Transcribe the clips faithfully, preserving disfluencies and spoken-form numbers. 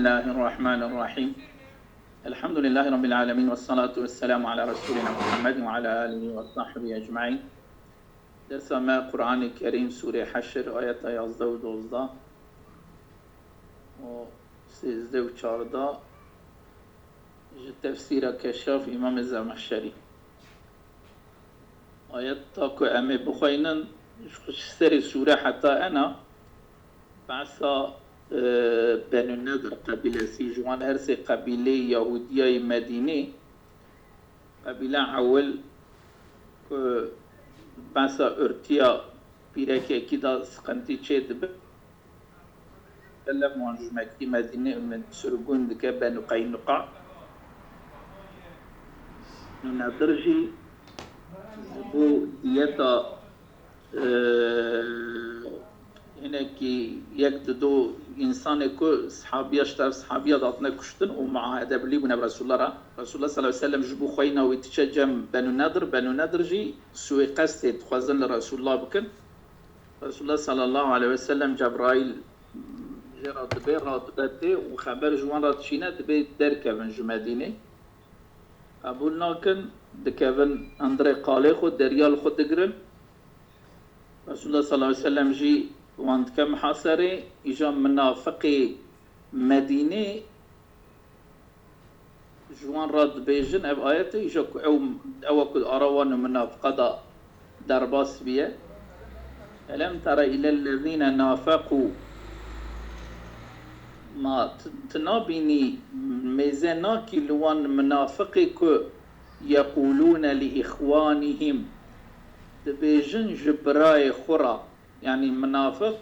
الله الرحمن الرحيم. الحمد لله رب العالمين، والصلاة والسلام على رسولنا محمد وعلى آله وصحبه أجمعين. Dersa me Qur'anê Kerîm, Sûrê Heşr, ayeta yazdeh û dozdeh û sêzdeh û çardeh ji tefsîra Keşaf Îmamê Zemexşerî. Ayeta ku em ê bixweynin, ji serê sûre heta ena, behsa, e, Benû Nedir qebîlesî, ji wan her sê qebîleyê Yahûdiyayê Medînê, qebîla ewil ku behsa ortiya pîrekekî de siqintî çêdibe, Sellem wan ji Mekkî Medînê min sirgûn dike Benû Qeynuqa. Nû Nedir jî ji bo diyeta, e, hinekî yek di do însanê ku sihabiya, ji tev sihabiya datine kuştin û muahede bilî bûne bi Resulullah re. Resulullah sallallahu aleyhi ve sellem ji bo xweyna wî diçe cem Benû Nedir, Benû Nedir jî suîqestê dixwazin li Resulullah bikin. Resulullah sallallahu aleyhi ve sellem Cebraîl jê re dibê, radibe tê û xeber ji wan re dişîne, dibê derkevin ji Medînê. Qebûl nakin, dikevin hundirê qalê xwe, derya li xwe digirin. Resulullah sallallahu aleyhi ve sellem jî wan dike mihaserê, îja minafiqê Medînê ji wan re dibêjin, ev ayet e, îja ku ew, ew ku ara wan û minafiqa de derbas biye. Elem tera ilellezîne nafeqû. Ma tu, tu nabînî, mêze nakî li wan minafiqê ku yeqûlûne li îxwanîhîm, dibêjin ji birayê xwe re, yanî minafiq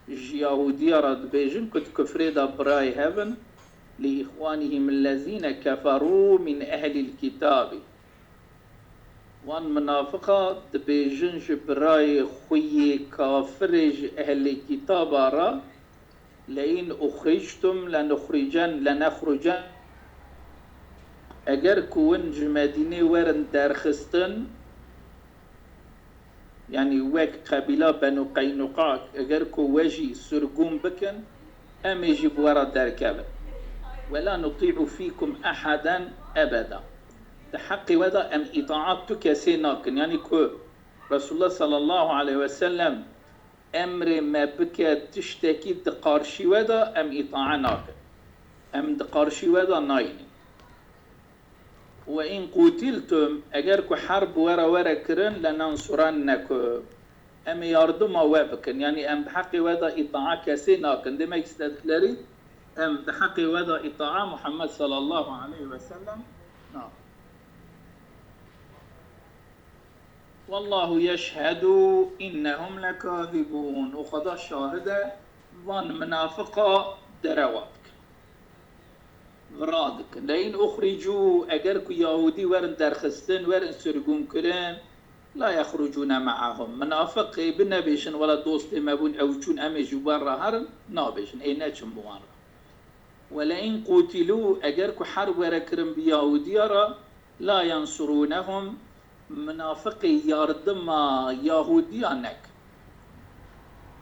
ji Yahûdiya re dibêjin ku di kufrê de birayê hev in, li îxwanîhîm ellezîne keferû min ehlîl kitâbî. Wan minafiqa dibêjin ji birayê xwe yê kafirê ji ehlê kitaba re, le in uxrictum lenuxricen, lenexrucen, eger ku win ji Medînê werin derxistin, yanî wek qebîla Benû Qeynuqa, eger ku we jî sirgûn bikin, em ê jî bi we re derkevin. Wela nutî'u fîkum eheden ebeda. Di heqê we de em îtaat tu kesê nakin. Yanî ku Resulullah sallallahu aleyhi ve sellem emrê me bike tiştekî di qarşî we de, em îtae nakin. Em di qarşî we de nayînin. Ve in qutiltum, eger ku herb were were kirin, lenansurennekum. Em ê yardima we bikin. Yanî em di heqê we de îtaa kesê nakin. Demek istedikleri, em di heqê we de îtaa Muhammed sallallahu aleyhi ve sellem nakin. Wallahu yeşhedu innehum lekazibun. Û Xweda şahid e, van minafiqa derewa dikin. Vira dikin. Le in uxricû, eger ku Yahûdî werin derxistin, werin sirgûn kirin, la yexrucûne me'ahum. Minafiq ê bi nebêjin, wela dostê me bûn, ew çûn, em ê ji wan re herin, nabêjin, ê neçin bi wan re. Wele in qutilû, eger ku herb were kirin bi Yahûdiya re, la yansurûnehum, minafiqê yardima Yahûdiya nekin.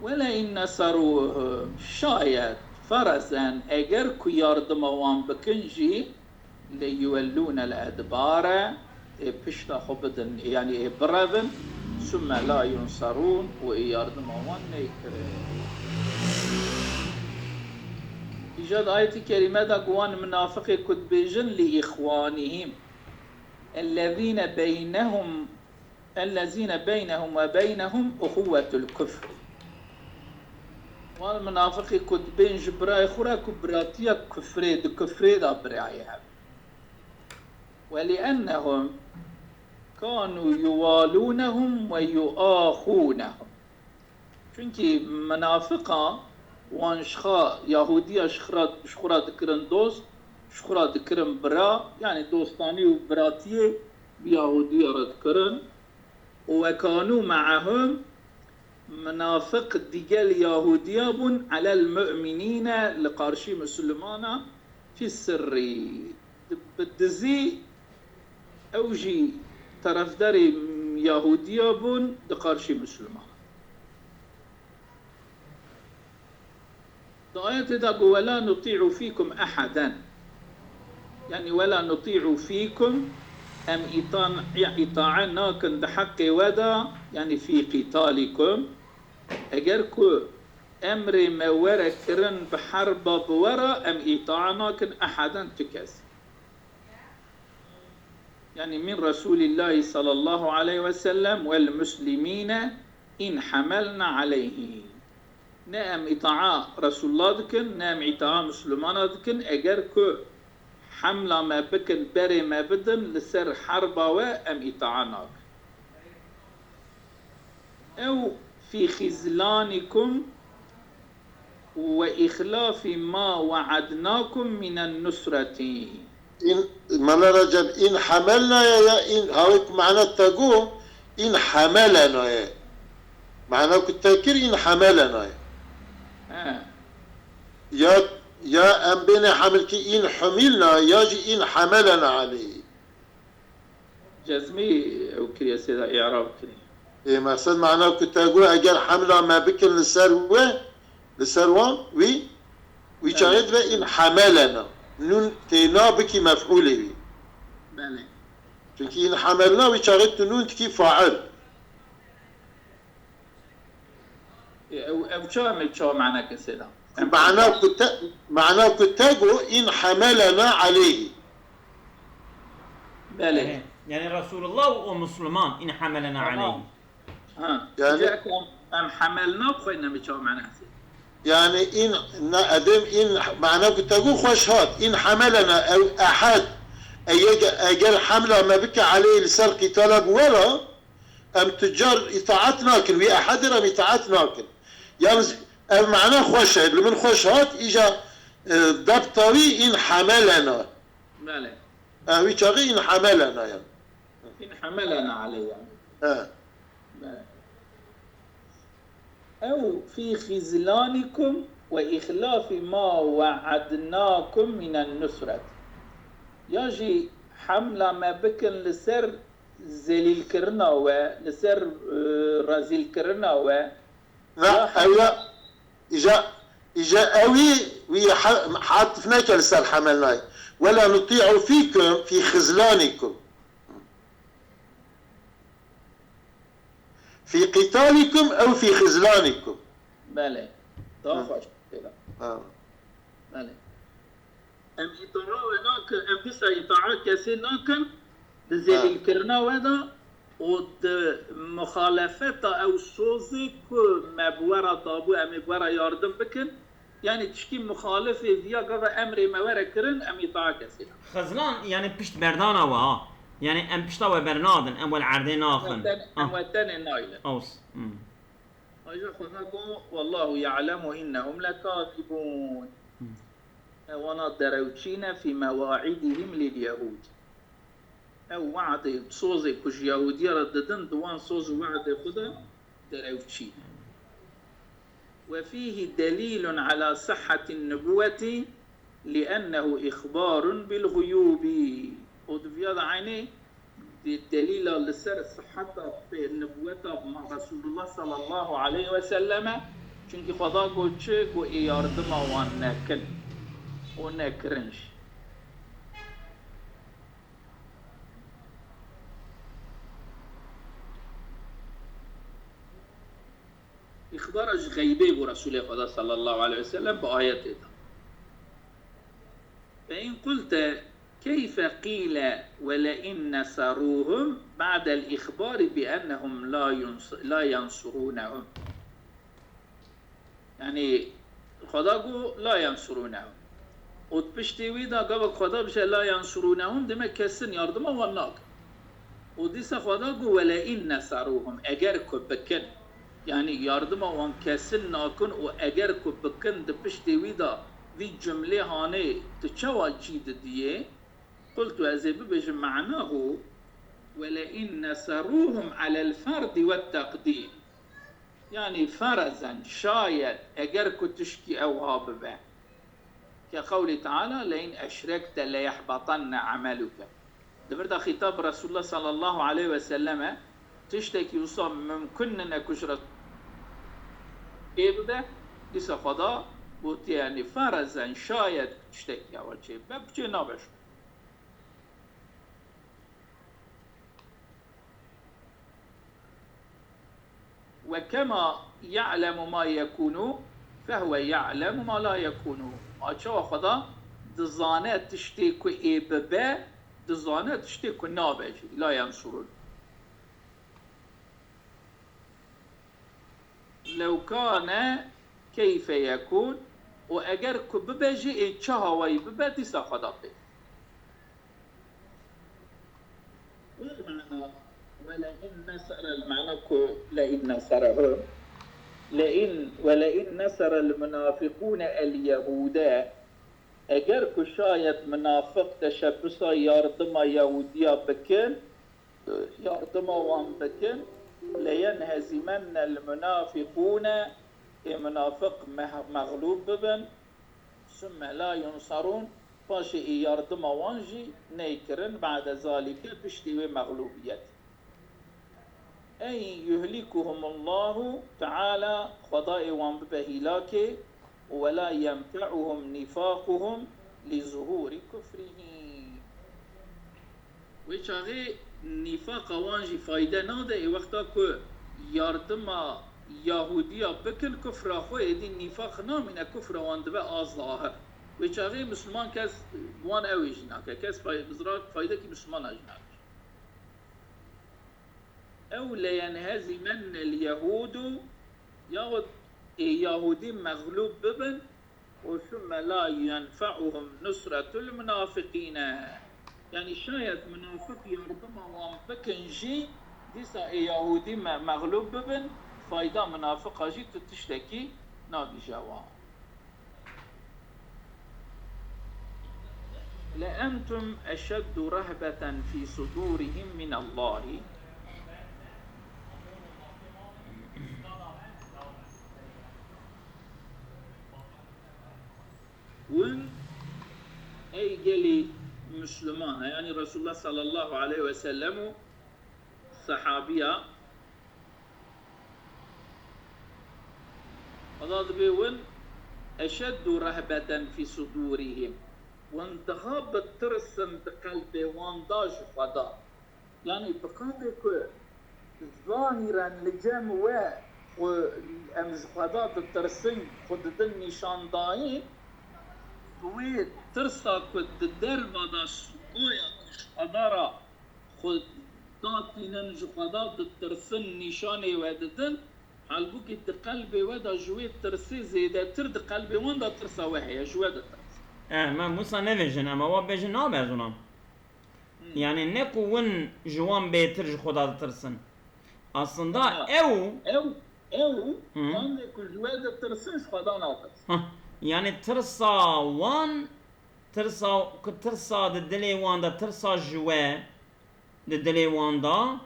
Wele in neserûhum, şayet, ferezen, eger ku yardima wan bikin jî, le yuwellûnel edbare, ê pişta xwe bidin, yanî ê birevin, summe la yunserûn, û ê yardima wan neykirin. Îja di ayetî kerîme de gu wan minafiqê ku dibêjin li îxwanîhîm, ellezîne beynehum, ellezîne beynehum ve beynehum uxuwetul kufrî. Wan minafiqê ku dibên ji birayê xwe re ku biratiya kufrê, di kufrê de birayê hev. Ve liennehum kanu yuwalûnehum ve yuaxûnehum. Çunkî minafiqa wan ji xwe, Yahûdiya ji xwe re, ji xwe re dikirin dost, ji xwe re dikirin bira, yanî dostanî û biratiyê bi Yahûdiya re dikirin. Û ve kanû me'ehum, minafiq digel Yahûdiya bûn, elel mu'minîne, li qarşî Mislimana, fî sirrî, di, bi dizî, ew jî terefdarê Yahûdiya bûn di qarşî Misliman. Di ayetê de got, "Ve la nutî'u fîkum eheden." Yanî, "Ve la nutî'u fîkum", em îtan-, îtae nakin di heqê we de, yanî fî qîtalîkum. Eger ku emrê me were kirin bi herba bi we re, em îtaa nakin eheden, tu kes. Yanî min Resûlîllahî sallallahu aleyhi ve sellem wel muslimîne in hamelna aleyhî. Ne em îtaa Resûlullah dikin, ne em îtaa Mislimana dikin, eger ku hemla me bikin, berê me bidin, li ser herba we em îtaa nakin. Ew fî xizlanikum we îxlafî ma we'ednakum minen nusretî. În, Mela Recep, în hamelna ye ya în, hawê ku mana te got, în hamelena ye. Mana ku te kir, în hamelena ye. He. Ya, ya em bêne hamil ki în humilna, ya jî în hamelena aleyhî. Cezmî ew kiriye sêda î'rab kirî. Ê, meqsed mana ku te got, eger hemla me bikin li ser we, li ser wan, wî, wî çaxê dibe în hamelena. Nûn tê na bikî mef'ûlê wî. Belê. Çunkî în hamelna wî çaxê tu nûn dikî fail. Ew, ew çawa me çawa mana kesê da? Mana ku te, mana ku te got, în hamelena aleyhî. Belê. Yani, yani Resulullah û o Müslüman, în hamelena aleyhî. Ha. Yani, em, em hamelna xwe ne me çawa mana kesê. Yani, în, na, edem, în, mana ku te got xweş hat. În hamelena, ew ehed. Eger, eger hemla me bike aleyhî li ser qîtala bi we re, em tu car îtaet nakin, wî ehedê re em îtaet nakin. Yalnız ev mana xweş e, li min xweş hat, îja, e, debta wî în hamelena. Belê. E, wî çaxê în hamelena yani. În hamelena aleyh yani. He. Belê. Ew fî xizlanikum we îxlafî ma we'ednakum minen nusret. Ya jî hemla me bikin li ser zelîlkirina we, li ser, e, rezîlkirina we. Na, ya ew ya, îja, îja ewî wî ha-, hatif neke li ser hemelnayê. Wela nutî'u fîkum fî xizlanikum. Fî qîtalikum ew fî xizlanikum. Belê. Daha xweş. Ha. Belê. Em îtaa we nakin, em dîsa îtaa kesê nakin, di zelîlkirina we de û di muxalefeta ew sozê ku me bi we re dabû, em ê bi we re yardim bikin. Yanî tişkî muxalifê viya gava emrê me were kirin, em îtaa kesê nakin. Xizlan, yani pişt berdana we ha. Yani em pişta we bernadin, em we li erdê naxin. Em we tenê, em we tenê nayilin. Aws. Hmm. Aja Xweda got, "Wallahu ya'lemu innehum lekazibun." Hmm. Ewana derewçî ne fî mewa'idihim lil yehûd. Ew we'dê, sozê ku ji Yahûdiya re didin, di wan soz û we'dê xwe de derewçî ne. Ve fîhî delîlun ala sihhetin nubuweti li'ennehu îxbarun bil guyûbî. Û di viya de eynî di delîla li ser sihheta pê nubuweta ma Resulullah sallallahu aleyhi ve selleme, çunkî Xweda got çi? Got ê yardima wan nekin û nekirin jî. Îxbara ji xeybê bû Resûlê Xweda sallallahu aleyhi ve sellem bi ayetê de. Fe in qulte keyfe qîle ve le in neserûhum ba'del îxbari bi ennehum la yuns-, la yansurûnehum. Yani Xweda got, "La yansurûnehum." Û di piştê wî de gava Xweda bije, "La yansurûnehum", dime kesin yardima wan nakin. Û dîsa Xweda got, "Wele in neserûhum", eger ku bikin, yani yardima wan kesin nakin û eger ku bikin, di piştê wî de vî cumlê hanê tu çawa cî didiyê? Qultu, ez ê bibêjim, me'nahu, "Wele in neserûhum alel ferdi ve teqdîm." Yani ferezen, şayet, eger ku tişkî ewha bibe. Ke qewlî Teala, "Le in eşrekte le yehbetanne ameluke." Di vir de xîtab Resulullah sallallahu aleyhi ve selleme, tiştekî wisa mumkin nine ku ji Res-, pê bibe, dîsa Xweda Gotiye, yanî, ferezen, şayet tiştekî hewa çê be, piçê nabe şûr. Ve kema ya'lemu ma yekunu, fehuve ya'lemu ma la yekunu. A çawa Xweda dizane tiştê ku ê bibe, dizane tiştê ku nabe jî. La yensurun. Lew kane keyfe yekun, û eger ku bibe jî ê çi hawayî bibe, dîsa Xweda pê. Wê mana, welein nesere, mana ku lein neserehum, lein, welein nesere el munafiqûne el yehûde, eger ku şayet munafiq teşebbüsa yardima Yahûdiya bikin, yardima wan bikin, leyenhezîmennel munafiqûne, ê munafiq meh-, mexlûb bibin, summe la yunsarûn, paşê ê yardima wan jî neykirin, ba'de zalike, piştî wê mexlûbiyetê. Ey yuhlikuhumullahu Teala, Xweda ê wan bibe hîlakê, û wela yenfe'uhum nifaquhum li zuhuri kufrihim. Wê çaxê nîfaqa wan jî fayde nade, ê wexta ku yardima Yahûdiya bikin, kufra xwe êdî nîfaq namîne, kufra wan dibe a zahir. Wê çaxê Misliman kes bi wan ew ê jî nake, kes fay-, mizrak faydekî Mislimana jî nake. Ew leyenhezîmennel yehûdu, yaxud ê Yahûdî mexlûb bibin, û summe la yenfe'uhum nusretul munafiqîne. Yanî şayet munafiq yardima wan bikin jî, dîsa ê Yahûdî me-, mexlûb bibin, fayda munafiqa jî tu tiştekî nagîje wan. لأنتم أشد رهبة في صدورهم من الله. Win, ey gelî Misliman, yanî Resulullah sallallahu aleyhi ve sellem û sehabiya, Xweda dibê win eşeddu rehbeten fî sudûrihim. Win daha bi tirsin di qelbê wan da ji Xweda. Yanî bi qadê ku zahîren li cem we xwe em ji Xweda ditirsin, xwe didin nîşandayî, bi wê tirsa ku di derva de goya ku ji Xweda re xwe datînin, ji Xweda ditirsin, nîşanê we didin, halbûkî di qelbê we de ji wê tirsê zêdetir di qelbê wan de tirsa we heye, ji we ditirsin. Eh, me Musa nevêjin, em ewa bêjin nabe ez wana. Hmm. Yani ne ku win ji wan bêtir ji Xweda ditirsin. Aslında Ha. ew Ew, ew, Hı. qandê ku ji we ditirsin, ji Xweda natirsin. Hah, yani tirsa wan, tirsa, ku tirsa di dilê wan de, tirsa ji we di dilê wan de,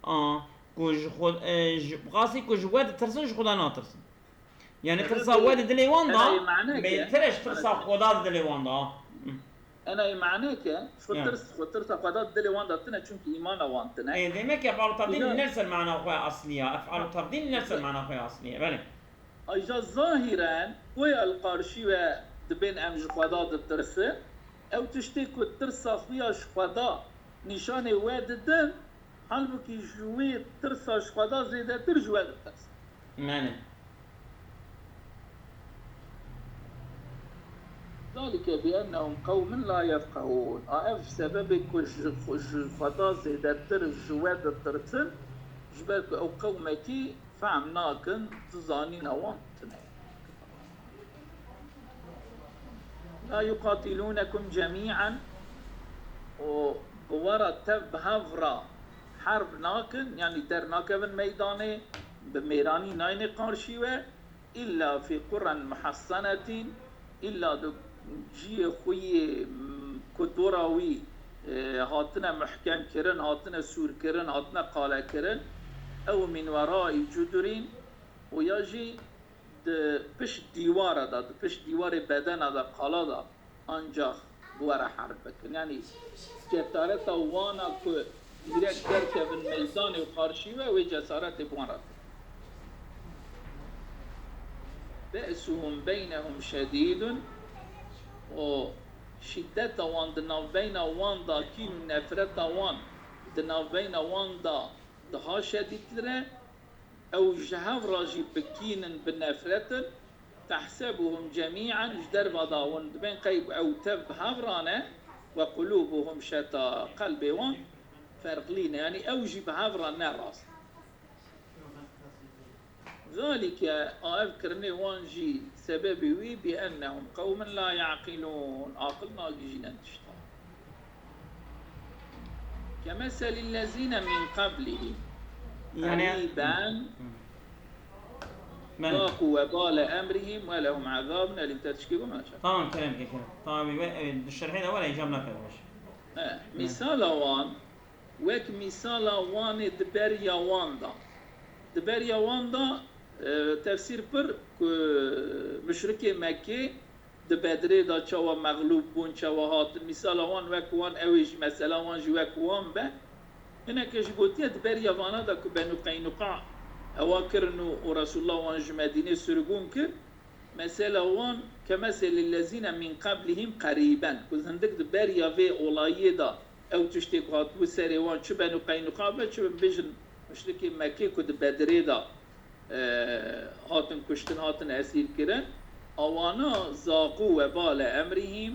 a, ku ji xwe, e, ji, qasî ku ji we ditirsin, ji Xweda natirsin. Yani Sebebê tirsa we di dilê wan de, Ena yê mane ke, bêtir e ji tirsa Xweda di dilê wan de. Hı. Ena yê mane ke, xwe Hı. tirs, xwe tirsa Xweda di dilê wan de tine, çunkî îmana wan tine. E, demek ki ef'alu tefdîl Îna- li ser mana xwe aslî ya. Ef'alu tefdîl li ser mana xwe aslî ye. Belê. Aja zahîren, goya li qarşî we dibên em ji Xweda ditirsin. Ew tiştê ku tirsa xwe ya ji Xweda nîşanê we didin, halbûkî ji wê tirsa ji Xweda zêdetir ji we ditirsin. Mene. Zalike bi ennehum qewmun la yefqehûn. A ev sebebê ku ji, ji Xweda zêdetir ji we ditirsin, ji ber ku ew qewmekî fehm nakin, dizanîna wan tune ye. La yuqatilûnekum cemî'en, û bi we re tev bi hev re herb nakin, yanî dernakevin meydanê, bi mêranî nayne qarşî we, îlla fî quren muhessenetîn, îlla di ciyê xwe yê, m, ku dora wî, e, hatine muhkem kirin, hatine sûr kirin, hatine qale kirin, ew min weraî cudurîn, û ya jî di pişt dîwara de, di pişt dîwarê bedena de, qala de, ancax bi we re herb bikin. Yanî cesareta wana ku direk derkevin meydanê û qarşî we, wê cesaretê bi wan re tê. بأسهم بينهم شديد û şîdeta wan di navbeyna wan de, kîn û nefreta wan di navbeyna wan de daha şedîdtir e. Ew ji hev re jî bi kîn in, bi nefret in. تحسبهم جميعا, ji derva de hûn dibên qey ew tev bi hev re ne, وقلوبهم شتى, qelbê wan ferqlî ne, yanî ew jî bi hev re ne rast. ذلك, a ev kirinê wan jî sebebê wî, بأنهم قوم لا يعقلون, aqil nagihîjînin tişta. كمثل الذين من قبلهم Yani, قريبا ذاقوا وبال أمرهم ولهم عذاب أليم. Te tişkî bû me? Tamam, kerem ke, kerem. Tamam, we, e, di şerhê de were, îcab nake baş. He, mîsala wan, wek mîsala wanê di beriya wan da. Di beriya wan da, e, tefsîr pir ku muşrikê Mekkê di Bedrê de çawa mexlûb bûn, çawa hatin. Mîsala wan wek wan ew ê jî, mesela wan jî wek wan be. Hineke jî gotiye, di beriya vana de ku Benû Qeynuqa ewa kirin û, û Resulullah wan ji Medînê sirgûn kir. Mesela wan, كمثل الذين من قبلهم قريبا. Ku hindik di beriya vê olayiyê de ew tiştê ku hatibû serê wan, çi Benû Qeynuqa be, çi bibêjin muşrikê Mekkê ku di Bedrê de, e, hatin kuştin, hatin esîr kirin. Awana ذاقوا وبال أمرهم,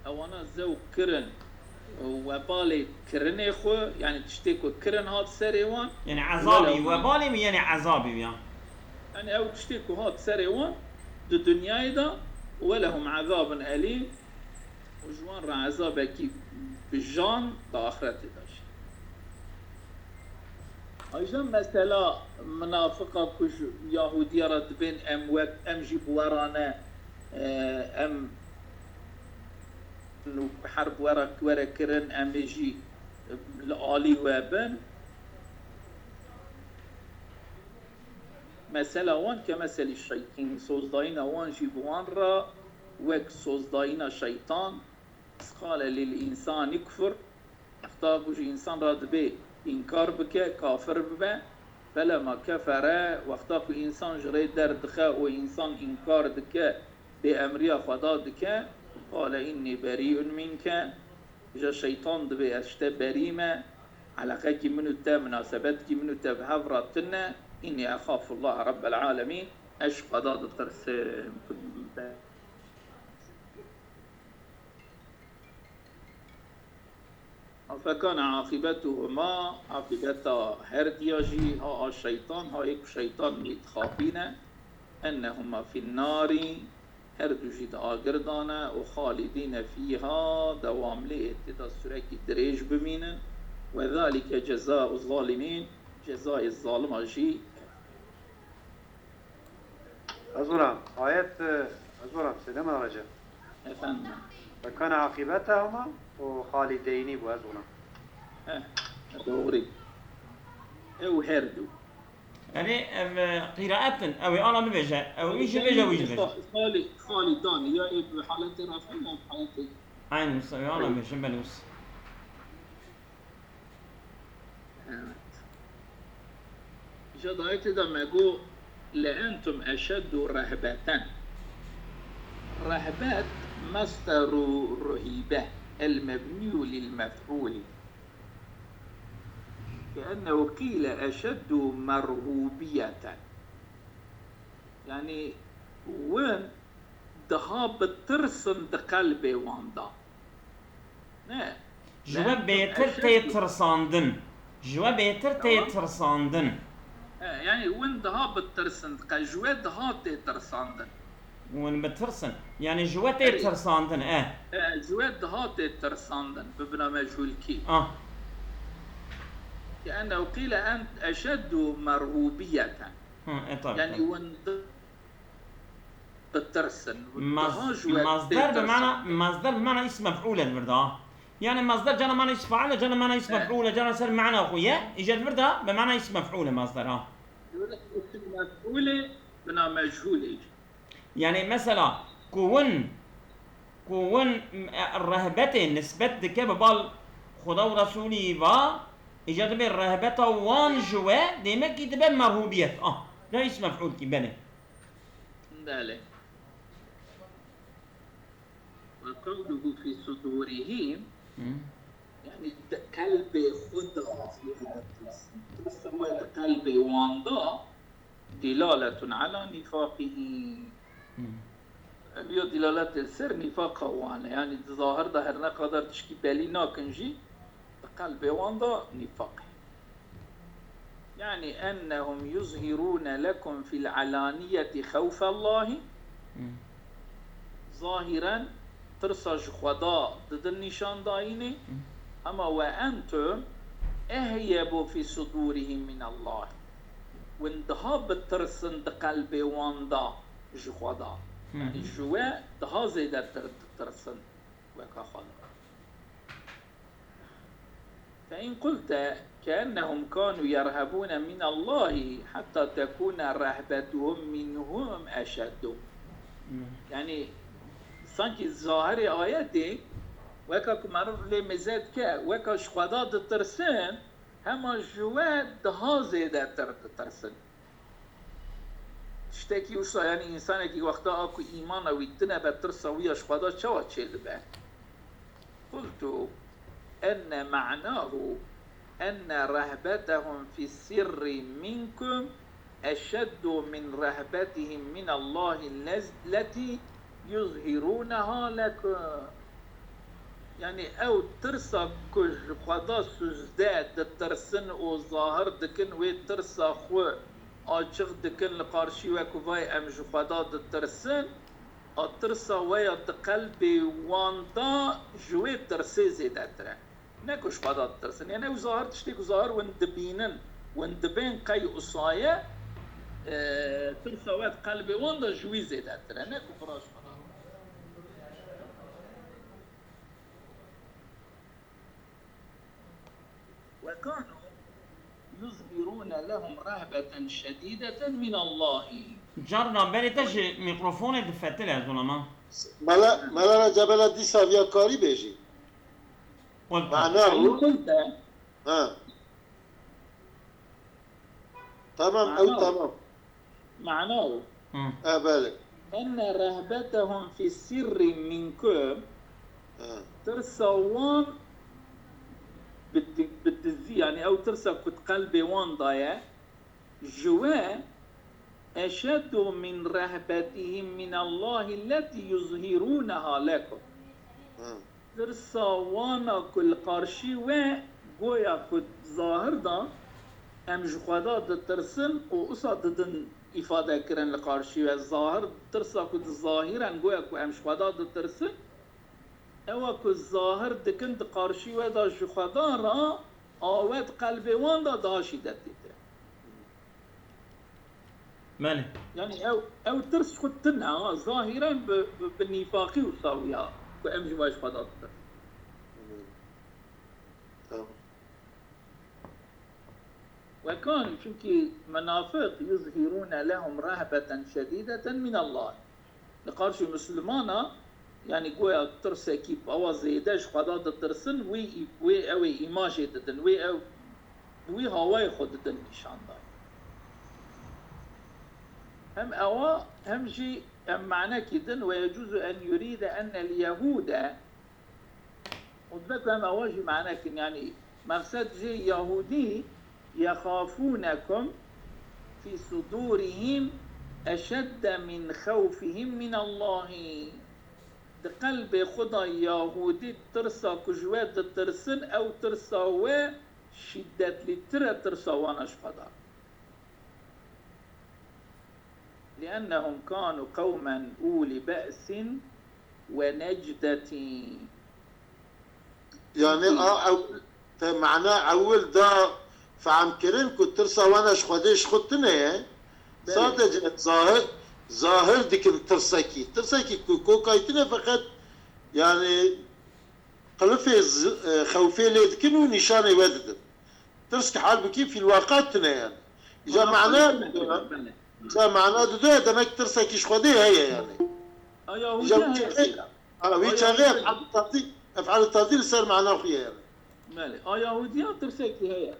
ewana zewq kirin webalê kirinê xwe, yani tiştê ku kirin hat serê wan. Yani ezabî, webalê mi, yani ezabî ya? Yani ew tiştê ku hat serê wan di dinyayê de, ولهم عذاب أليم, û ji wan re ezabekî bijan di axretê de jî. Ayrıca mesela minafiqa ku ji Yahudiya re dibên em wek, em jî bi we re ne, e, em û her bi we re were kirin, em ê jî li alî we bin. Mesela wan كمثل الشيطان, sozdayîna wan jî bi wan re wek sozdayîna şeytan. إذ قال للإنسان اكفر, wexta ku ji însan re dibê înkar bike, kafir bibe, فلما كفر, wexta ku însan ji rê derdixe û însan înkar dike, bêemriya Xweda dike, قال إني بريء منك, îja şeytan dibê ez ji te berî me, eleqekî min û te, munasebetkî min û te bi hev re tune, إني أخاف الله رب العالمين, ez ji Xweda ditirsim. فكان عاقبتهما, aqîbeta her diya jî, ha a şeytan, ha ê ku şeytan wî dixapîne, أنهما في النار, her du jî di agir de ne, û خالدين فيها, dewamlê ê tê de surekî dirêj bimînin, وذلك جزاء الظالمين, cezayê zalima jî. Ez wira, ayet, e, ez wira, Seyda Mehrace. Efendim? وكان عاقبتهما û خالدين bû, ez wira. He, doğru. Ew her du. Yanî, ev, e, qîraet in, ew ê ana bibêje, ew wî jî bêje, wî jî bêje. Xali-, Xalidan, ya ê bi haletê rafin, ya bi haletê. Aynen, wisa, ew ana bibêje, belê wisa. Evet. Îja di ayetê de me got, لأنتم أشد رهبة. رهبة مصدر رهيبة المبني للمفعول. كأنه قيل أشد مرهوبية. Yani, win daha bi tirs in di qelbê wan de. Ne. Ji we bêtir tê tirsandin. Ji we bêtir tê tirsandin. He, yani win daha bi tirs in, qe ji we daha tê tirsandin. Win bi tirs in. Yani ji we tê tirsandin, e. E, ji we daha tê tirsandin, bi bina mechûlkî. Ah. كأنه قيل أنت أشد مرهوبية. Ha, e, tabii, yani tabii. Win bitirsin. Maz-, daha ji we masder bi mana, masder bi mana îsim mef'ûl e di vir de. Yani masder cana mana îsim faîl e, cana mana îsim mef'ûl e, cana ser mana xwe ye. Îcar di vir de bi mana îsim mef'ûl e masder, ha. Îsim mef'ûl e, bina mechûl e. Yani mesela, ku win, ku win, e, rehbetê nisbet dike bi bal Xuda û Resûlî va, îcar dibe rehbeta wan ji we, demek ki dibe merhûbiyet. Ah, da îsim mef'ûl ki, belê. Belê. Ve kavluhu fî sudûrihîm, Hı. yani de-, qelbê xwe de tirsa wê li qelbê wan de, dilaletun ala nifaqihîm. Hı. Ev ya dilalet li ser nîfaqa wan e. Yani di zahir de her ne qadar tişkî belî nakin jî, di qelbê wan de nîfaq e. Yani ennehum yuzhirûne lekum fil alaniyeti xewfellahî. Hı. Zahiren tirsa ji Xweda didin nîşandayînê. Hı. Ama ve entum ehyebu fî sudûrihim min Allah. Win daha bitirsin di qelbê wan de ji Xweda. Hı hı. Yani ji we daha zêdetir ditirsin weka Xweda. فإن قلت كأنهم كانوا يرهبون من الله حتى تكون رهبتهم منهم أشد. Hı. Yani sanki zahirê ayetê weka ku meriv lê mêze dike, weka ji Xweda ditirsin, hema ji we daha zêdetir ditirsin. Tiştekî wisa, yani însanekî wexta a ku îmana wî tune be, tirsa wî ya ji Xweda çawa çêdibe? Qultu enne ma'nahu enne rehbetehum fis sirri minkum eşeddu min rehbetihim min Allahi lez-, leti yuzhiruneha lekum. Yani ew tirsa ku ji Xweda sûzde ditirsin û zahir dikin, wê tirsa xwe açiq dikin li qarşî we ku vay em ji Xweda ditirsin, a tirsa we ya di qelbê wan de ji wê tirsê zêdetir e. Ne ku ji Xweda ditirsin. Yani ew zahir tiştê ku zahir win dibînin, win dibên qey usaye, e, tirsa we di qelbê wan de ji wî zêdetir e. Ne ku bira ji Xweda. وكانوا يظهرون لهم رهبة شديدة من الله. Carna berê te ji mîkrofonê difetile, zulama. Mela, Mela Recebela dîsa viya karî bêjî. Qulta. Mana فإن قلت. Ha. Tamam, ew Mana. Tamam. معناه. Hı. E, belê. أن رهبتهم في السر منكم. Ha. Tirsa wan bi di-, bi dizî, yani ew tirsa ku di qelbê wan de ye, ji we, أشد من رهبتهم من الله التي يظهرونها لكم. Ha. Tirsa wana ku li qarşî we goya ku zahir da em ji Xweda ditirsin û usa didin îfade kirin li qarşî we. Zahir tirsa ku di zahiren goya ku em ji Xweda ditirsin, ewa ku zahir dikin di qarşî we de ji Xweda re, a we di qelbê wan de daha şîdetîtir e. Belê. Yani ew, ew tirs xwe tune, ha, zahiren bi, bi, bi nîfaqî û sawiya ku em ji we ji Xweda ditirsin. Tamam. وكانوا, çünkü menafiq, يظهرون لهم رهبة شديدة من الله. Li qarşî Mislimana, yani goya tirsekî bi ewa zêde ji Xweda ditirsin, wî, wê ew ê îmajê didin, wê ew, bi wî hawayê xwe didin nîşan dayîn. Hem ewa, hem jî em manekî din, ويجوز أن يريد أن اليهود Û dibe ku em ewa jî mane kin, yanî mexsed jê Yahûdî يخافونكم في صدورهم أشد من خوفهم من الله. Di qelbê xwe de Yahûdî tirsa ku ji we ditirsin, ew tirsa we şîdetlîtir e tirsa wana ji xwe de. لأنهم كانوا قوما أولي بأس ونجدة. Yani a ew te mana ewil da fehm kirin ku tirsa wana ji Xwedê ji xwe tune ye. Belê. Sadece zahir, zahir dikin tirsekî. Tirsekî ku kokayî tune feqet yani qilifê z-, e, xewfê lê dikin û nîşanê we didin. Tirsk halbukî fîlwaqa tune yani. Îja mana, mana tune, belê. Îja mana dido ye, demek tirsekî ji Xwedê heye yani. Aya Îja Hûdî wî heye çaxê, zêde. Ha, wî Aya çaxê Hûdî. Ef'al tazî, ef'al tazî li ser mana xwe ye yani. Belê. A Yahûdiya tirsekî heye.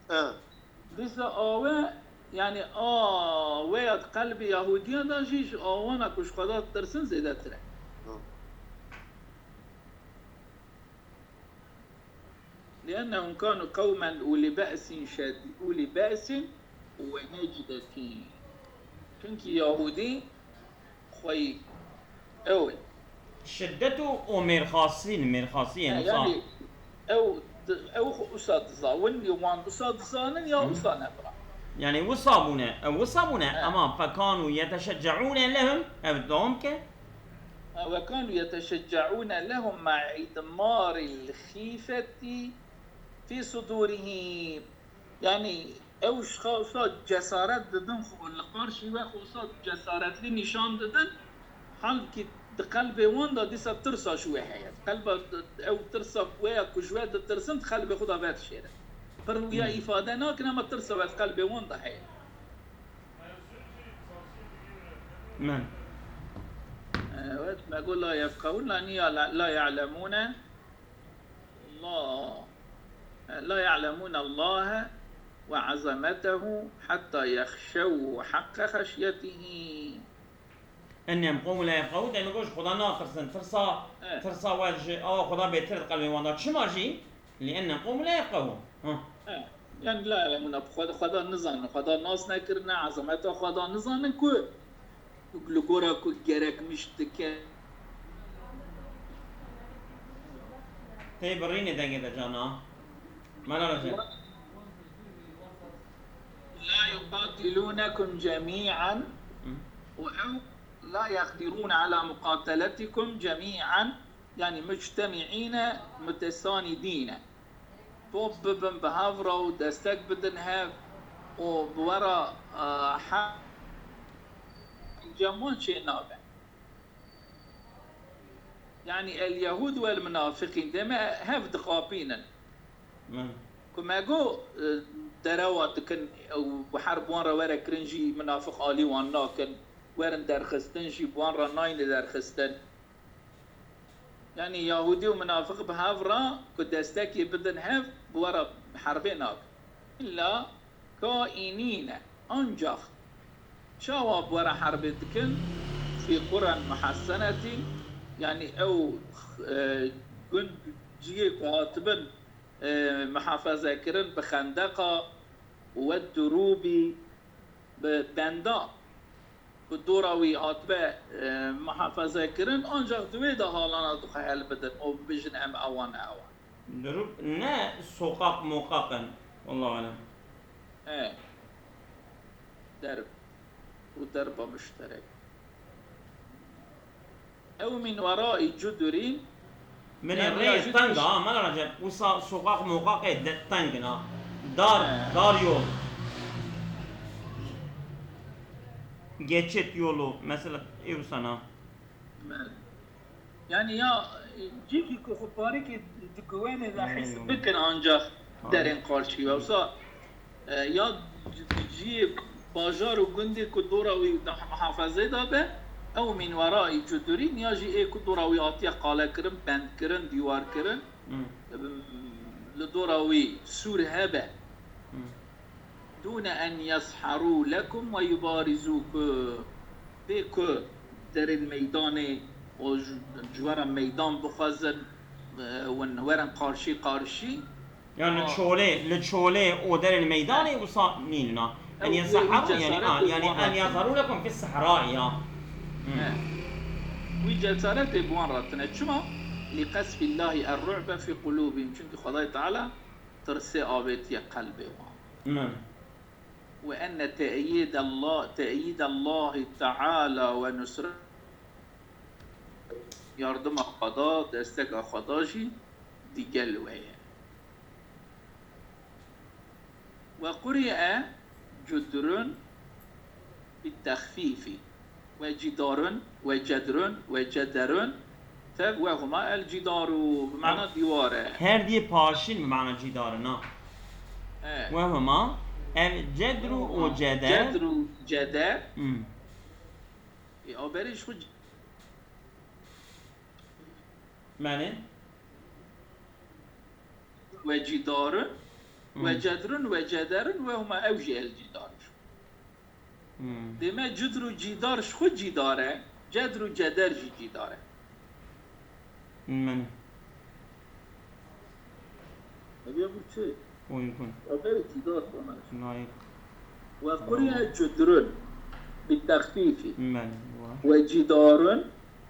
He. Dîsa awe Yani a wê ya di qelbê Yahudiyan de jî ji awana ku ji Xweda ditirsin zêdetir e. لأنهم كانوا قوما أولي بأس شديد، أولي بأس ونجدة. Çunkî Yahudî xweyî ew in. Şiddet û, û mêrxasî ne, mêrxasî ye, yani wisa. Ew, ew xwe wisa dizawin, ya wan wisa dizanin, ya wisa nebira. Yani wisa bûne, ew wisa bûne, ama فكانوا يتشجعون لهم, ev dewam ke. وكانوا يتشجعون لهم مع إضمار الخيفة في صدورهم. Yani ew ji xwe wisa cesaret didin, xwe li qarşî we xwe wisa cesaretlî nîşan didin. Halkî di qelbê wan de dîsa tirsa ji we heye. Qelba ew tirsa we ya ku ji we ditirsin, di qelbê xwe de vedişêrin. Pir wiya îfade nakin, ama tirsa we di qelbê wan de heye. Men. Evet, me got la yefqehûn, la niya la, la ya'lemûne. La, la ya'lemûne Allahe ve azametehu hatta yexşew haqqa xeşyetihi. Ennem qewmu la yefqehûn, deme got ji Xweda natirsin, tirsa, Evet. tirsa we ji awa Xweda bêtir di qelbê wan de. Çima jî? Li ennem qewmu la yefqehûn. Ha. He. Yani la ya'lemûne, Xweda, Xweda nizanin, Xweda nas nekirine, ezameta Xweda nizanin ku li gora ku gerekmiş dike. Tê birînê dengê de cana. Mela Recep. La yuqatilunekum cemî'an Hı. û ew la yeqdirûne ala muqateletikum cemî'an, yani muctemi'îne mutesanidîne. Top bibin bi hev re û destek bidin hev û bi we re, e, he-, encam wan çê nabe. Yani el-yehûd wel-munafiqîn, deme hev dixapînin. Min. Ku me got, e, derewa dikin û bi herb wan re were kirin jî munafiq alî wan nakin, werin derxistin jî bi wan re nayne derxistin. Yani Yahudî û munafiq bi hev re ku destekê bidin hev, bi we re herbê nakin. Îlla kaînîne, ancax çawa bi we re herbê dikin? Fî quren muhessenetîn, yani ew, e, gund, cihê ku hatibin, e, muhafeze kirin bi xendeqa, we durûbî, bi benda ku dora wî hatibe, e, muhafaze kirin, ancax di wê de halana dixwe helbidin û bibêjin em ewan ne ewan. Durûb ne soqaq moqaq in. Wallahu alem. E. Derb. Û derba muşterek. Ew min weraî cudurîn. Min ê rê teng a, Mela Recep, wisa soqaq moqaqê de teng in a. Dar, He. dar yol. Geçit yolu, mesela, ê wisa na. Belê. Yani ya, cihekî ku xwe parêkê di guvenê de He, his yolu. bikin ancax Ha. derên qarşî we. Wisa E, ya ciyê bajar û gundê ku dora wî di muhafezê de be, ew min weraî cudurîn, ya jî ê ku dora wî hatiye qale kirin, bend kirin, dîwar kirin, Hmm. li dora wî sûr hebe. Hmm. Dûne en yezherû lekum ve yubarizû, ku bê ku derên meydanê û ji, ji we re meydan bixwazin, e, win werin qarşî qarşî. Yani li Aa. çolê, li çolê û derên meydanê wisa nînin a. En Ew, wî, wî yezherû, yani, cesaretê a, yani wan en re tine. yezherû lekum fis sehraî ya. Hmm. He. Wî cesaretê bi wan re tine. Çima? Li qesfî Llahî er-ru'be fî qulûbîhim. Çunkî Xwedayê Teala tirsê avêtiye qelbê wan. Hmm. Ve enne te'yîd Allah, te'yîd Llahî Teala ve nusre, yardima Xweda, desteka Xweda jî digel we ye. Ve quri'e cudrun bit-tehfîfî. Ve cidarun, ve cedrun, ve cederun. Tev ve huma el cidaru, bi mana dîwar e. Her diyê paşîn bi mana cîdar in, ha. E. Ve huma el cedru û ceder. Cedru ceder. Hmm. E, aberî ji xwe c- Mene? Ve cidarun, Hı. ve cedrun, ve cederun, ve huma ew jî el cidarun. Dême cudr û cîdar ji xwe cîdar e, cedr û ceder jî cîdar e. Min. Ev ya bu çi? Uygun. Ev cîdar bana. Layık. Ve quriye cudrun. Bi texfîfî. Min. Ve. Ve cîdarun.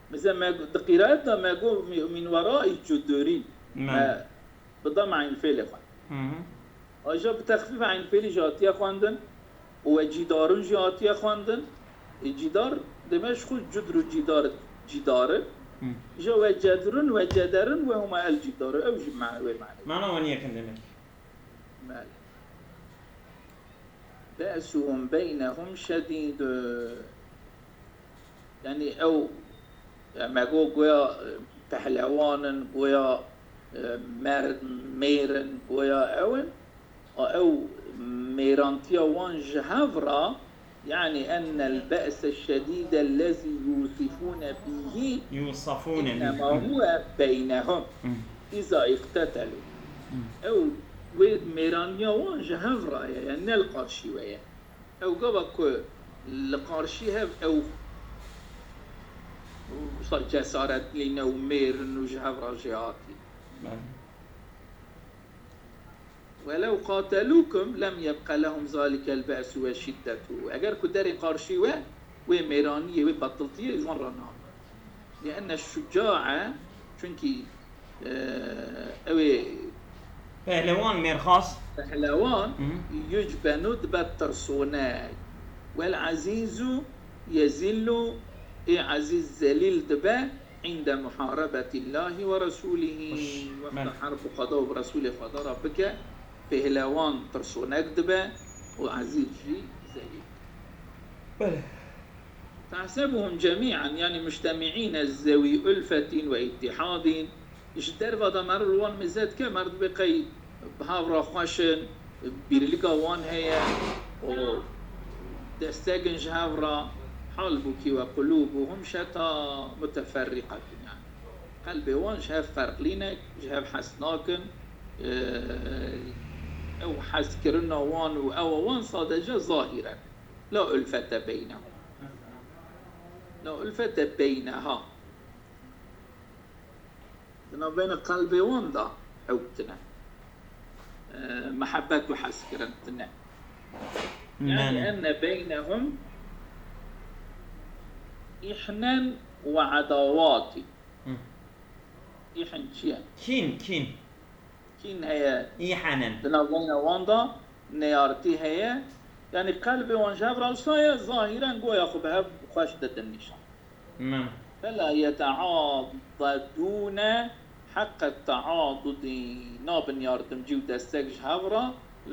Mesela me di qîrayet de me got mi- min werai cudurin. Min. Me bi dam eyn fêlê xwe. Hı hı. Aja bi texfîf eyn fêlî jî hatiye xwendin û we cîdarun jî hatiye xwendin. E, cîdar deme ji xwe cudr û cîdar cîdar in. Hı. Ja we cedrun we cederin we huma el cîdar ew jî ma- wê manê. Mana wan yekin demek. Belê. Be'suhum beynehum şedîd. Yani ew, ya me got goya, e, pehlewan in, goya, e, mer-, mêr in, goya ew in. A ew mêrantiya wan ji hev re, yani ennel be'se şedîde lezî yusifûne bîhî Yusafûne bîhî. Innema huwe beynehum. Hı. Îza îqtetelû. Hı. Ew wê mêraniya wan ji hev re ye, yani ne li qarşî we ye. Ew gava ku li qarşî hev ew wisa cesaretlî ne û mêr in û ji hev re jêhatî. Belê. Welew qatelûkum lem yebqe lehum zalikel be'su ve şiddetu. Eger ku derên qarşî we, wê mêraniyê, wê betiltiyê ji wan re nabe. Li enne şucae, çunkî, e, ew ê Pehlewan, mêrxas. Pehlewan, Hı. Yucbenu dibe tirsonek. Wel ezîzu yezillu, ê ezîz zelîl dibe, inde muharebetillahi ve resulihi. Wexta herb û qada û bi Resulê Xweda re bike, pehlewan tirsonek dibe û ezîz jî zelîl. Belê. Tehsebuhum cemî'en, yani mujtemi'îne zewî ulfetin ve ittihadin. Ji derva de mer li wan mêze dike, mer dibê qey bi hev re xweş in, bîrlika wan heye û destek in ji hev re. Halbûkî ve qulûbuhum şeta muteferrîqetin, yani qelbê wan ji hev ferqlî ne, ji hev hez nakin. Ew hezkirina wan û ewa wan sadece zahîr e. La ulfete beynehum. La ulfete beyneha. Di navbeyna qelbê wan de ew tine. E, mehebet û hezkirin tine. Yani enne beynehum ihnen ve edawati. Hı. İhn çi ye? Kîn, kîn. Kîn heye. Îhenen. Di navbeyna wan de neyartî heye. Yanî qelbê wan ji hev re wisa ye, zahîren goya xwe bi hev xweş didin nîşan. Min. Fela yeteadedûne heqqa teadudî. Nabin yardimcî û destek ji hev re.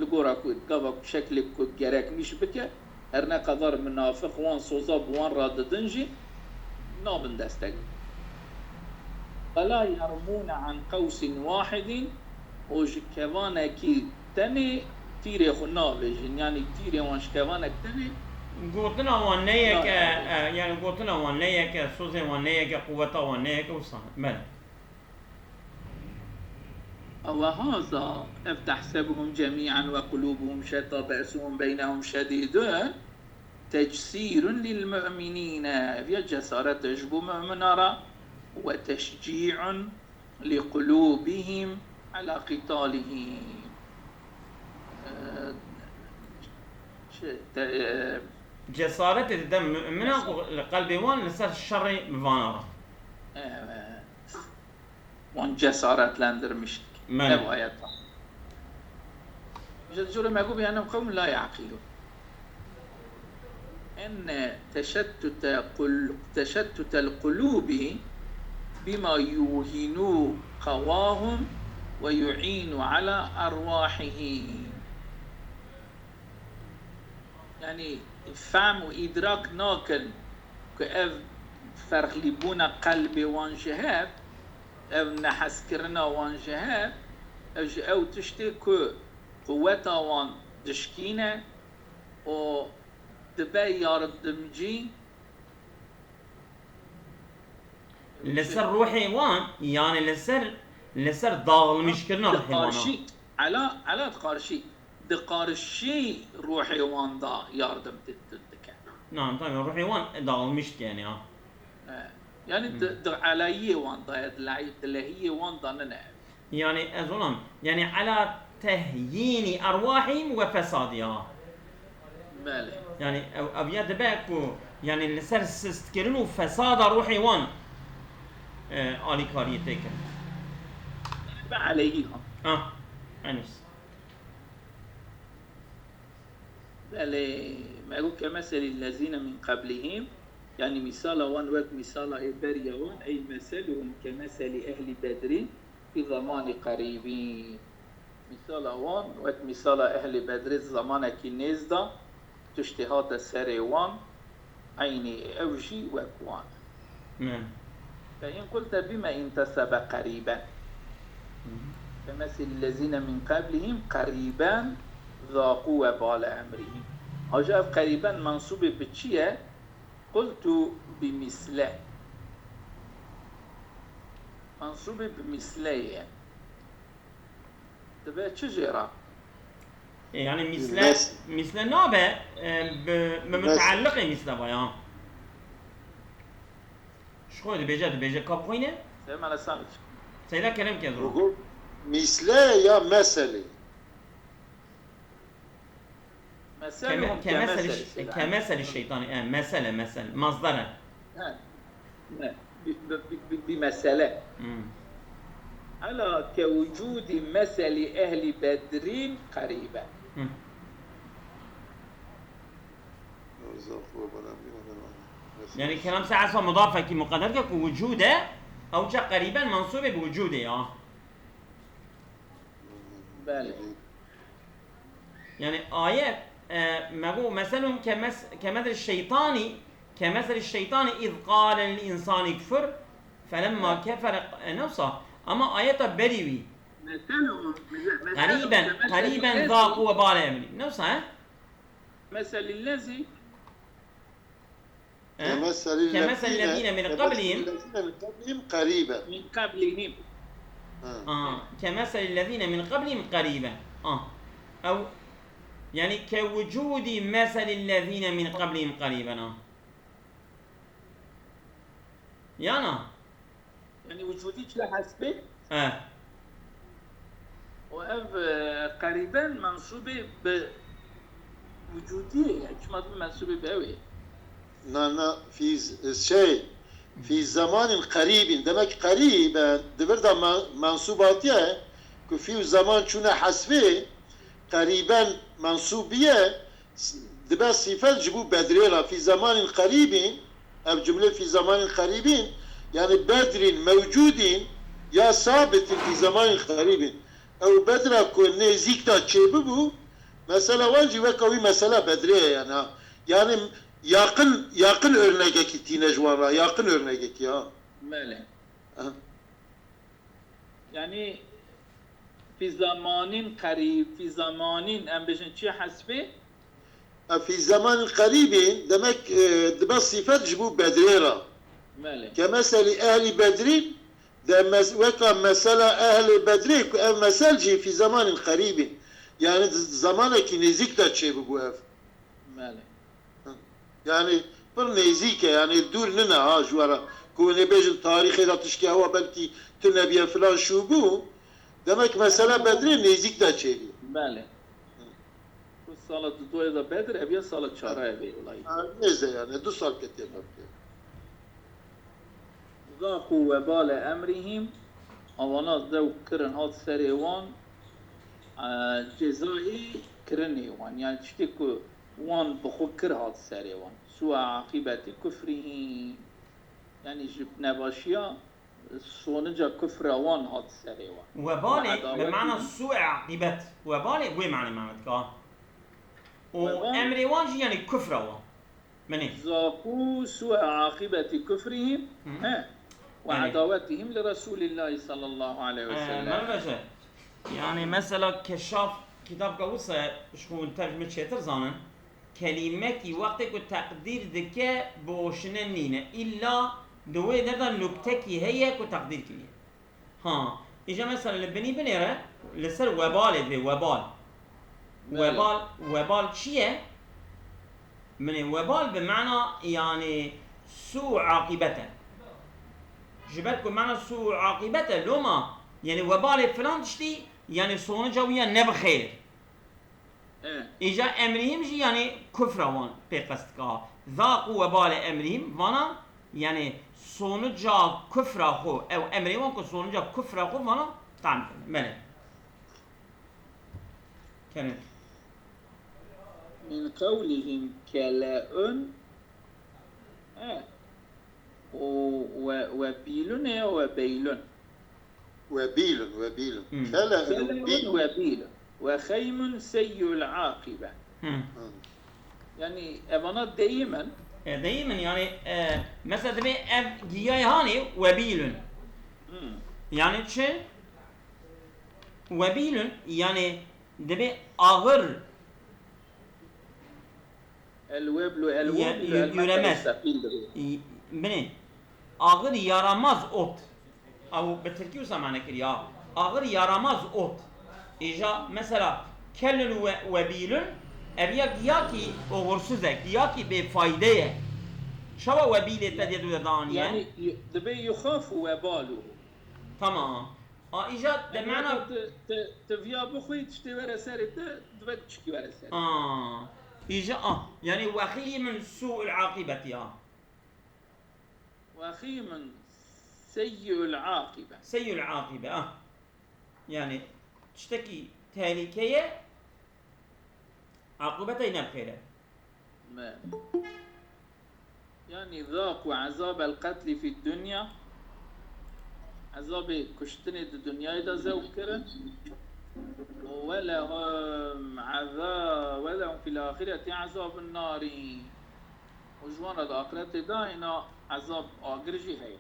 Li gora ku gava ku şeklê ku gerek nîş bike, her ne qedar minafiq wan soza bi wan re didin jî, nabin destek. Wela yermûne an qewsîn wahidîn, û ji kevanekî tenê tîrê xwe navêjin, yanî tîrê wan ji kevanek tenê. Gotina wan ne yek e, e, yani gotina wan ne yek e, sozê wan ne yek e, quweta wan ne yek e, wisa. Belê. Ew haza, ev tehsebuhum cemî'en ve qulûbuhum şetta be'suhum beynehum şedîdun, tecsîrun lil mu'minîne, ev ya cesaret e ji bo mu'mina re, ve teşcî'un li qulûbihim ala qîtalihim. Eee, şey, te-, eee, Cesaretê dide mu'mina ku li qelbê wan li ser şerê vana re. Evet. Wan cesaretlendirmiştik. Belê. Ev ayet. Ji cure me got, "Bi ennem qewm la yaqilûn." Enne teşettute qul-, teşettutel qulûbi bima yuhinu qawahum ve yu'inu ala erwahihim. Yani fehm û îdrak nakin ku ev ferqlîbûna qelbê wan ji hev, ev nehezkirina wan ji hev, ev ji ew tiştê ku quweta wan dişkîne û dibe yardimcî. Li ser ruhê wan, yani li ser, li ser dağılmışkirina ruhê wan. Qarşî, ela, ela qarşî, di qarşî ruhê wan da yardim di-, di-, dike. Naam, tabii ruhê wan dağılmıştı yani ha. He. Yani di, di elayiyê wan da ye, di lehî-, di lehiyê wan da nine. Yani ez olam, yani ala tehyini erwahim ve fesadiha. Belê. Yani ev, ev ya dibe ku yani li ser sistkirin û fesada ruhê wan, e, alîkariyê tê kirin. Be aleyhî ha. Ah, henîz. Belê, me got, "Kemeselî lezîne min qeblihim", yanî mîsala wan wek mîsala ê beriya wan, "Ey meseluhum kemeselî ehlî bedrîn fî zemanî qerîbîn." Mîsala wan wek mîsala ehlî bedrê di zamanekî nêz de tiştê hate serê wan, eynî ew jî wek wan. Min. فإن قلت بم انتسب قريبا؟ Hı hı. كمثل الذين من قبلهم قريبا ذاقوا وبال أمرهم. Aja ev qerîben mensûbê bi çi ye? قلت بمثل. Mensûbê bi misle ye. Dibe çi jê re? E, yani misle, Mes- misle nabe, e, bi, bi Mes- mütealliqê misle ba ya. Ji xwe dibêje, dibêje ka bixwîne. Seyda Kerem ke zor. Ruhu misle ya mesele. Meseluhum Keme-, kemeseli kemeseli ş-, şeytan. Kemeseli şeytan, e, mesele, mesele, masdar e. He. Ne. Bir, bir, bir, bir, bir mesele. Hmm. Ala ke vücudi meseli ehli Bedrin qeribe. Hı. Yani kelam se esla mudafekî muqedder ke ku vücude, ew çe qeriben mensûbê bi vücudê ya. Belê. Yani ayet, e, me got, "Meselum kemes-, kemesel şeytani, kemesel şeytani iz qale lil insani kfur, felemma kefere", e, ne wisa? Ama ayeta berî wî. Meselum, mesel-, meselum Qeriben, kemesel qeriben lezi. Zaqu ve bale emri. Ne wisa, he? Meselil lezi. He? Kemesel Kemesel lezîne, lezîne min kemesel qablihim. Lezîne min qablihim qeriben. Min qablihim. Ha. Aa, kemesel lezîne min qablihim qeriben. Ah. Ew, yani ke vücudi meselil lezîne min qablihim qeriben. Ah. Yana. Yani vücudi çi hesbê? He. O ev, e, qeriben mensûbê bi vücudiyê ye. Çima bi mensûbê bi ew ê? Na, na, fî z-, şey, fî zemanin qerîbin. Demek qerîben di vir de me-, mensûb hatiye ku fî û zeman çûne hesbê, qerîben mensûb biye, s-, dibe sîfet ji bo Bedrê re, fî zemanîn qerîbîn, ev cumle fî zemanîn qerîbîn, yani Bedrîn mewcûdîn ya sabitin fî zemanîn qerîbîn. Ew Bedra ku nêzîk de çêbibû, mesela wan jî weka wî mesela Bedrê ye yani ha. Yani yaqin, yaqin örnegekî tîne ji wan re, yaqin örnegekî ha. Belê. Ha. Yani fî zemanîn qerîb, fî zemanîn em bêjin çi hesbê? E, fî zemanîn qerîbîn, demek, e, dibe sîfet ji bo Bedrê re. Belê. Kemeselî ehlî Bedrîn, de mes-, weka mesela ehlê Bedrê ku ev mesel jî fî zemanîn qerîbîn. Yani z-, zemanekî nêzîk de çêbibû ev. Belê. Yani pir nêzîk e, yani dûr nine ha ji we re. Ku hûn ê bêjin tarîxê de tiştê hewa belkî tune biye filan şû bû. Demek mesela Bedrê nêzîk de çêbî. Belê. Ku sala dudoyê de Bedr, ev ya sala çara ye vê olayî. Ha, nêze yani, du sal ketiye belkî. Zaqû webale emrihim, avana dew kirin hat serê wan, e, cezayê kirinê wan. Yani tiştê ku wan bi xwe kir hat serê wan. Su'a aqibeti kufrihim. Yani ji nebaşiya sonica kufra wan hat serê wan. Webalê, bi mana su'e aqîbet. Webalê wê manê mane dike. Û emrê wan jî yani kufra wan. Minê. Zaqû su'e aqîbetî kufrihim, Hı. he, ve Belê. Edawetihim li Resûlîllahî sallallahu aleyhi ve Ee, sellem. Mehmet Hoca, yani mesela Keşaf kitab ka wisa ji xwe tev ji min çêtir zanin. Kelîmekî wextê ku teqdîr dike bi oşine nîne. Îlla di wê der de nuktekî heye ku teqdîr kiriye. Ha, îja mesela li binî binêre, li ser webalê divê webal. Belê. Webal, webal çi ye? Minê webal bi mana, yani, sû aqîbet e. Ji ber ku mana sû aqîbet e, loma, yani, webalê filan tiştî, yani, sonuca wî ya ne bi xêr. Evet. Îca emrihim jî, yani, kufra wan pê qest dike. Zaqû webalê emrihim, vana, yani, sonuca kufra xwe, ew emrê wan ku sonuca kufra xwe vana tam kirine. Belê. Kerem. Min qewlihim kele'un. He. O we-, webilun ya webeylun? Webilun, webilun. Hmm. Kele'un, kele'un webilun. Ve xeymun seyyul aqibe. Hmm. Hmm. Yani evana deyimen. E, deyimen yani, e, mesela dibê ev giyayê hanê webilun. Hmm. Yani çi? Webilun yani dibê ağır. El weblu, el weblu, yüremez. Binê, ağır yaramaz ot. Ew bi tirkî wisa mane kiriya. Ağır yaramaz ot. Îja mesela kelun we, webilun, ev ya giyakî oxursuz e, giyakî bêfayde ye. Çawa webilê te dê dû de daniye? Yani y-, dibê yuxafu webaluhu. Tamam. A, îja demana. Yani tu, tu, tu viya bixwî, tiştê were serê te, divek çikî were serê. A, îja, a, yani wexî min sû'ul aqîbet ya. Wexî min seyyul aqibe. Seyyul aqibe, a. Yani tiştekî tehlîke ye, aqîbetê ne bi xêr e. Me. Yani zaqu azabel qetli fid dunya. Azabê kuştinê di dinyayê de zewq kirin. Û we lehum aza-, we lehum fil ahireti azabun nari. Û ji wan re di axiretê de hêna ezab agir jî heye.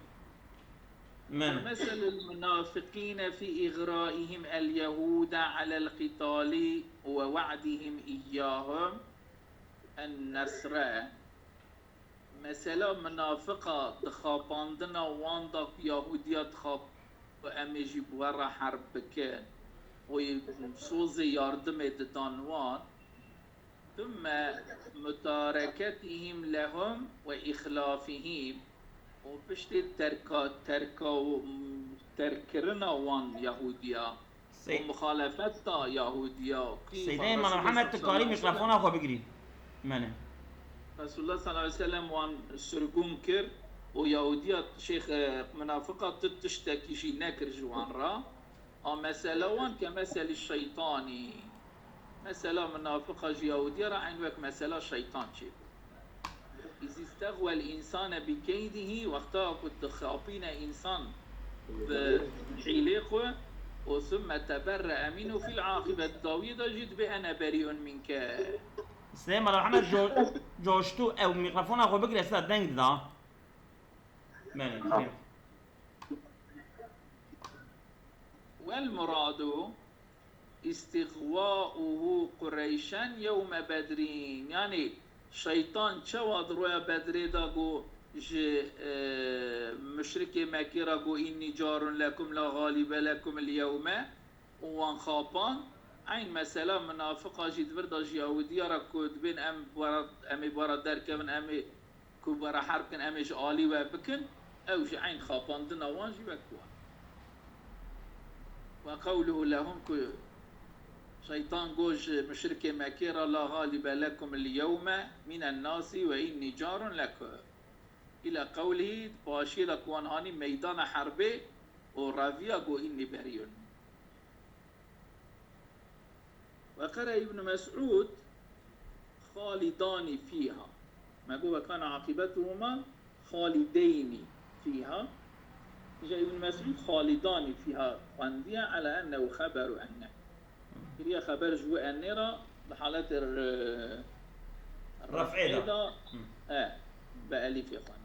Men. Meselul munafiqîne fî îxraîhim el yehûde alel qîtalî we we'dihim îyâhum en nesre. Mesela minafiqa di xapandina wan da ku Yahûdiya dixap ku em ê jî bi we re herb bikin û sozê yardimê didan wan, thumme mutareketihim lehum ve îxlafihim, û piştê terka, terka, terkkirina wan Yahûdiya, Sey- û muxalefeta Yahûdiya, kî Seydê Îmam Resulullah Mihemed, tu sallallahu karî aleyhi ve sellem, mîkrofona xwe bigirî. Mene. Resulullah sallallahu aleyhi ve sellem wan sirgûn kir û Yahûdiya şêx, e, minafiqa tu tiştekî jî nekir ji wan re. A mesela wan ke meselî şeytanî. Mesela minafiqa ji Yahûdiya re eyn wek mesela şeytan çêbû. İzî stexwel însane bi keydihî, wexta ku dixapîne însan bi hîlê xwe, û summe teberre'e minhu fil aqîbet, dawiyê de jî dibê ene berî'un minke. Süleyman Ahmet co-, coştu, ew mîkrofona xwe bigire, size deng dida. Belê, tamam. Wel muradu, İstîxvâuhu Qureyşen yewme Bedrîn. Yanî şeytan çawa di roya Bedrê de got ji, e, muşrikê Mekkê re got, "Înnî carun lekum la xalîbe lekum el yewme", û wan xapand. Eyn mesela minafiqa jî di vir de ji Yahudiya re ku dibên em bi we re, em ê bi we re derkevin, em ê ku bi we re herb bikin, em ê ji alî we bikin, ew jî eyn xapandina wan jî wek wan. Ve qewluhu lehum, ku şeytan got ji muşrikê Mekkê re, "La xalîbe lekum el yewme minen nasi ve înnî carun lekum." Îla qewlihî, di paşiyê de ku wan anî meydana herbê û reviya got, "Înnî berîun." Ve qere Îbn Mes'ûd, "Xalîdanî fîha." Me got, "Ve kane aqîbetuhuma xalîdeynî fîha." Îja Îbn Mes'ûd "xalîdanî fîha" xwendiye, "ele ennehu xeberu enne." Kiriye xeber ji wi ennê re, di haletê re, Ref'ê de. Ref'ê de, Hı. e, bi elîfê xwendiye.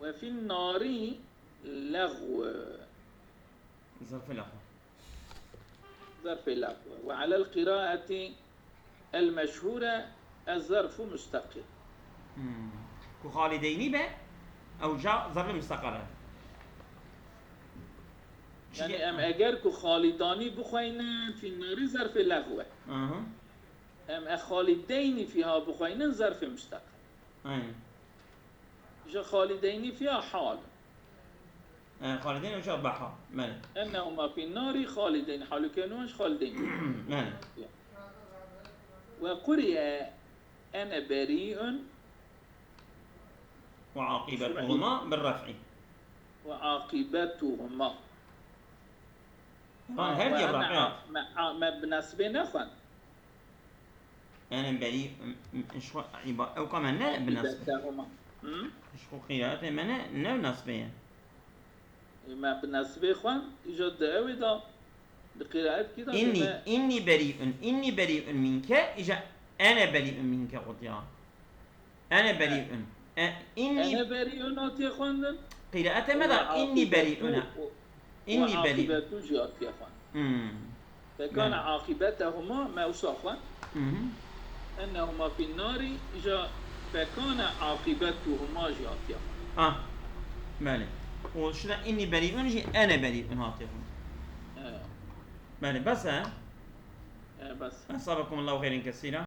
"Ve fin narî lexw." Zerfê lexw. Zerfê lexw. "Ve alel qiraeti el meşhure ez zerfu mustaqil." Hmm. Ku xalideynî be, ew ca zerfê mustaqil e. Yani em eger ku xalidanî bixweynin, fînnarî zerfê lexw e. Aha. Em e xalideynî fîha bixweynin zerfê muşteq. Aynen. Ji xalideynî fîha hal. E, Xalideyn û Şabaha. Belê. Ennehuma fî narî xalideyn. Halûkê nû ji xalideyn. Belê. Ve quriye ene berî'un Ve aqibetuhuma bir raf'i. Ve aqibetuhuma. Lan her diye Ve raf'i. me, me, me bi nesbê nexwend. Yani beri, şu iba, ew ka me ne bi nesbê. Aqibetuhuma. Hı? Şu qiraatê me ne, ne bi nesbê ye. E, me bi nesbê xwend, îja di ewê da, di qiraetkî da Inni, me inni beri'un, inni beri'un minke, îja ene beri'un minke qutiya. Ene beri'un. E, inni, ene berî'un hatiye xwendin. Qiraatê me da inni beri'un. Inni beri'un. Aqibetu jî hatiye xwendin. Hmm. Fekane aqibetehuma me wisa xwend. Hı hı. Ennehuma fî narî, îja fekane aqibetuhuma jî hatiye xwendin. Ah. Belê. Û şuna inni beri'un jî ene beri'un hatiye xwendin. E, Belê, bes e. e, bes. Esabekumullahu xeyren kesîra.